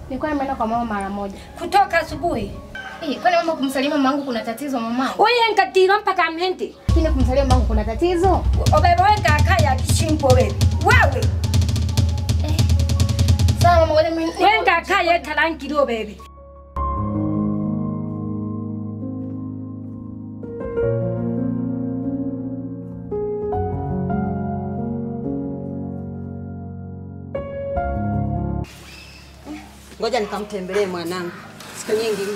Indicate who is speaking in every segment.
Speaker 1: Nilikuwa nimeenda kwa mama mara moja.
Speaker 2: Kutoka asubuhi.
Speaker 1: Kwani mama kumsalimia mamangu kuna tatizo mama?
Speaker 2: Wewe nkatira mpaka mhende.
Speaker 1: Lakini kumsalimia mamangu kuna tatizo?
Speaker 2: Obebe wewe kaya kishimpo wewe. Wewe.
Speaker 1: Sawa mama, ngoja mimi.
Speaker 2: Wewe kaya talankiro bebe.
Speaker 3: Ngoja nikamtembelee mwanangu. Siku nyingi.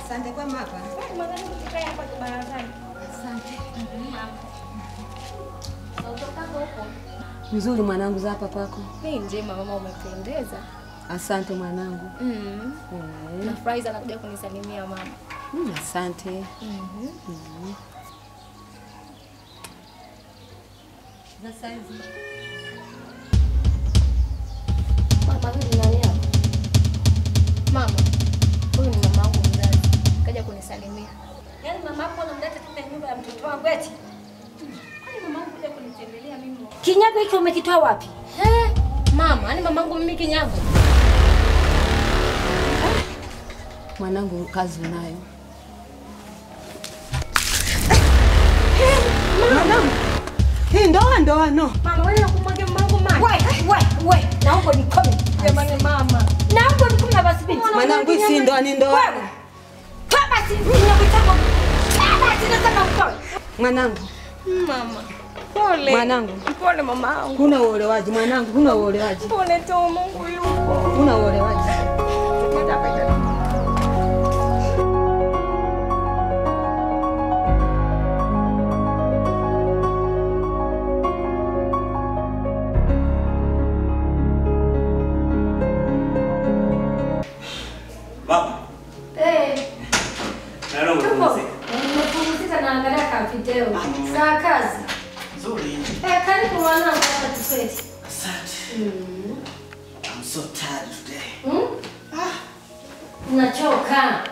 Speaker 3: Asante kwa mapa. Asante. Nzuri mwanangu, za hapa kwako.
Speaker 1: Ni njema mama, umependeza.
Speaker 3: Asante mwanangu.
Speaker 1: Nafurahi sana kuja kunisalimia mama.
Speaker 3: Asante. Za saizi.
Speaker 1: Mama, huyu ni nani hapa? Mama, huyu ni mamangu mzazi. Kaja kunisalimia.
Speaker 2: Yaani mama yako anamleta tena nyumba ya mtoto wangu eti?
Speaker 1: Kwani mamangu kuja kunitembelea mimi?
Speaker 2: Kinyago hicho umekitoa wapi?
Speaker 1: Mama, yaani mamangu mimi kinyago?
Speaker 3: Mwanangu kazi unayo.
Speaker 4: Mwanangu. Hii ndoa ndoa no.
Speaker 1: Mama, wewe unakumwagia mamangu maji.
Speaker 2: Wewe, naomba nikome.
Speaker 1: Jamani mama.
Speaker 2: Naomba nikome basi binti.
Speaker 4: Mwanangu si ndoa ni ndoa.
Speaker 2: Wewe. Kama si kinyago chako. Kama si nataka utoe.
Speaker 4: Mwanangu.
Speaker 1: Mama. Pole.
Speaker 4: Mwanangu.
Speaker 1: Pole mamangu.
Speaker 4: Kuna uolewaji mwanangu, kuna uolewaji.
Speaker 1: Pole tu, Mungu yupo.
Speaker 4: Kuna uolewaji.
Speaker 5: Baba. Naona umepumzika.
Speaker 2: Nimepumzika na angalia ka video. Saa kazi.
Speaker 5: Nzuri.
Speaker 2: Karibu mwanangu hapa tuketi.
Speaker 5: Asante. I'm so tired today.
Speaker 2: Unachoka.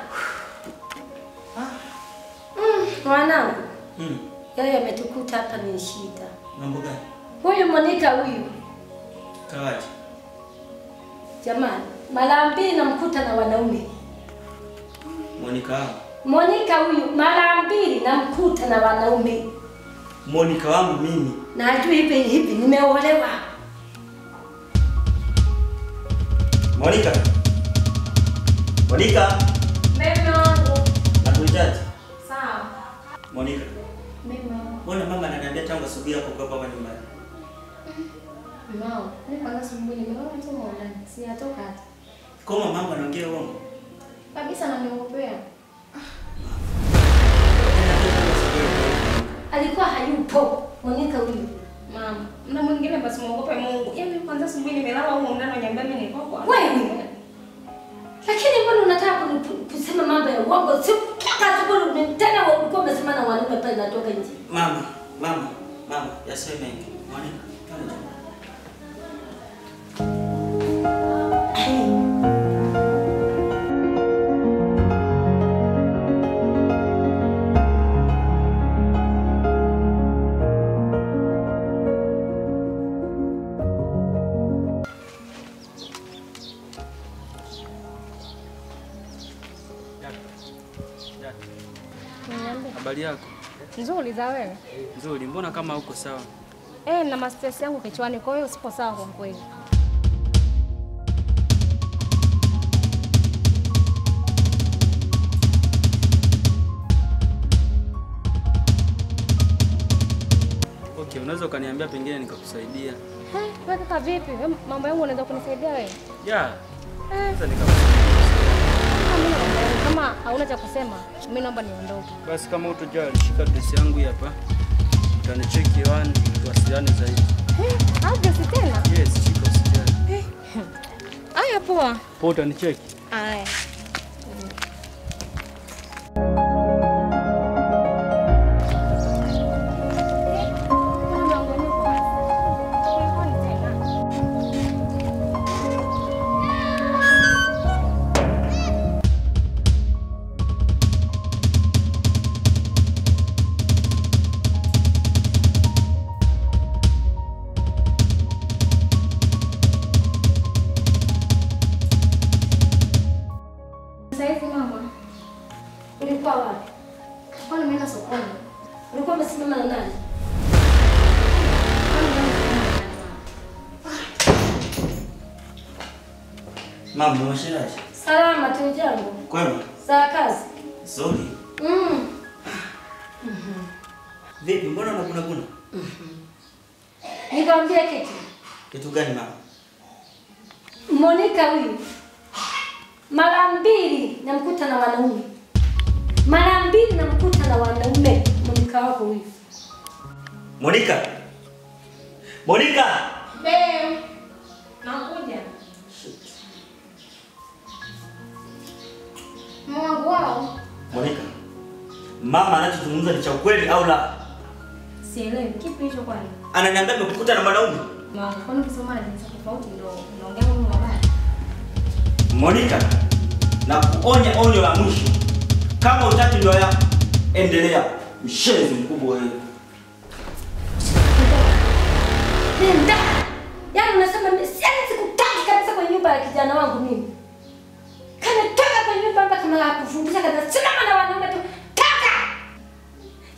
Speaker 2: Mwanangu. Yeye ametukuta hapa ni shida.
Speaker 5: Mambo gani?
Speaker 2: Huyu Monica huyu.
Speaker 5: Kawaje?
Speaker 2: Jamani, mara mbili namkuta na wanaume.
Speaker 5: Monica.
Speaker 2: Monica huyu mara mbili namkuta na wanaume.
Speaker 5: Monica wangu mimi.
Speaker 2: Najua hivi hivi nimeolewa.
Speaker 5: Monica. Monica.
Speaker 1: Mimi wangu.
Speaker 5: Nakuhitaji.
Speaker 1: Sawa.
Speaker 5: Monica.
Speaker 1: Mimi wangu.
Speaker 5: Mbona mama ananiambia tangu asubuhi hapo kwa baba nyumbani?
Speaker 1: Mama, mimi kwanza asubuhi nimelala tu ndani. Sijatoka hata.
Speaker 5: Kama mama anaongea uongo?
Speaker 1: Kabisa ananiogopea.
Speaker 2: Alikuwa hayupo Monica huyu.
Speaker 1: Mama, mna mwingine basi muogope Mungu. Yaani kwanza asubuhi nimelala huko ndani ananiambia mimi niko kwa.
Speaker 2: Wewe. Lakini mbona unataka kusema mambo ya uongo? Si toka asubuhi tena ulikuwa umesema na wanaume pale natoka nje.
Speaker 5: Mama, mama, mama, yaseme mengi. Monica, twende.
Speaker 6: Habari yako?
Speaker 1: Nzuri za wewe?
Speaker 6: Nzuri, mbona kama uko sawa?
Speaker 1: Na stress yangu kichwani, kwa hiyo sipo sawa kwa kweli.
Speaker 6: Okay, unaweza ukaniambia pengine nikakusaidia.
Speaker 1: Wewe kaka vipi? Mambo yangu unaweza kunisaidia wewe?
Speaker 6: Yeah. Sasa nikama
Speaker 1: kama hauna cha kusema, mimi naomba niondoke.
Speaker 6: Basi kama hutojali, shika address yangu hii hapa. Utanicheki hewani, tuwasiliane zaidi.
Speaker 1: Address tena?
Speaker 6: Yes, shika usijali.
Speaker 1: Aya poa.
Speaker 6: Poa, utanicheki.
Speaker 1: Aya.
Speaker 2: Ulikuwa wapi?
Speaker 1: Kwani nimeenda sokoni.
Speaker 2: Ulikuwa umesimama na nani?
Speaker 5: Mama, umeshindaje?
Speaker 2: Salama tu jambo.
Speaker 5: Kwema?
Speaker 2: Za kazi?
Speaker 5: Nzuri. Vipi, mbona unakuna kuna?
Speaker 2: Nikwambie kitu.
Speaker 5: Kitu gani mama?
Speaker 2: Monica huyu mara mbili namkuta na wanaume. Mara mbili namkuta na wanaume. Monica wako huyu.
Speaker 5: Monica. Monica.
Speaker 1: Babe. Nakuja. Mwangu wao.
Speaker 5: Monica. Mama anachozungumza ni cha ukweli au la?
Speaker 1: Sielewi kipi hicho kwani?
Speaker 5: Ananiambia nimekukuta na mwanaume.
Speaker 1: Mwangu, kwani ukisoma na jinsi tofauti ndio unaongea mambo mabaya?
Speaker 5: Monica, na kuonya onyo la mwisho. Kama hutaki ndoa yako, endelea. Mshenzi mkubwa wewe.
Speaker 2: Nenda. Yaani unasema mimi sikutaki kabisa kwenye nyumba ya kijana wangu mimi. Kana toka kwenye nyumba hapa kama hakufundisha kabisa. Simama na wanaume tu. Toka!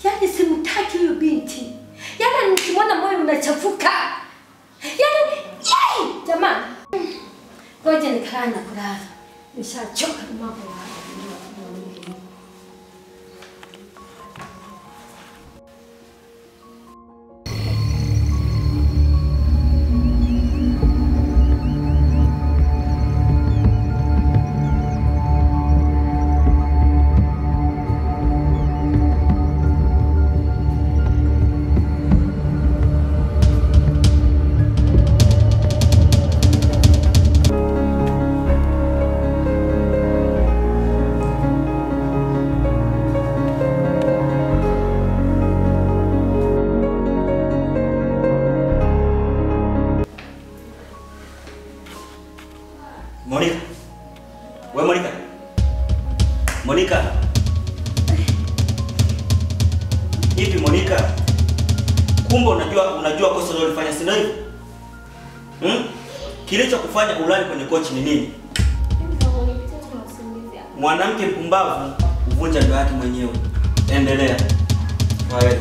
Speaker 2: Yaani simtaki huyo binti. Yaani nikimwona moyo unachafuka. Yaani yei jamani. Ngoja nikaa na kulala. Nishachoka na mambo ya
Speaker 5: Monica. Wewe Monica. Monica. Hivi Monica, kumbe unajua kosa ulilofanya, si ndio hivyo? Kilichokufanya ulale kwenye kochi ni nini? Mwanamke mpumbavu huvunja ndoa yake mwenyewe. Endelea. Kwaheri.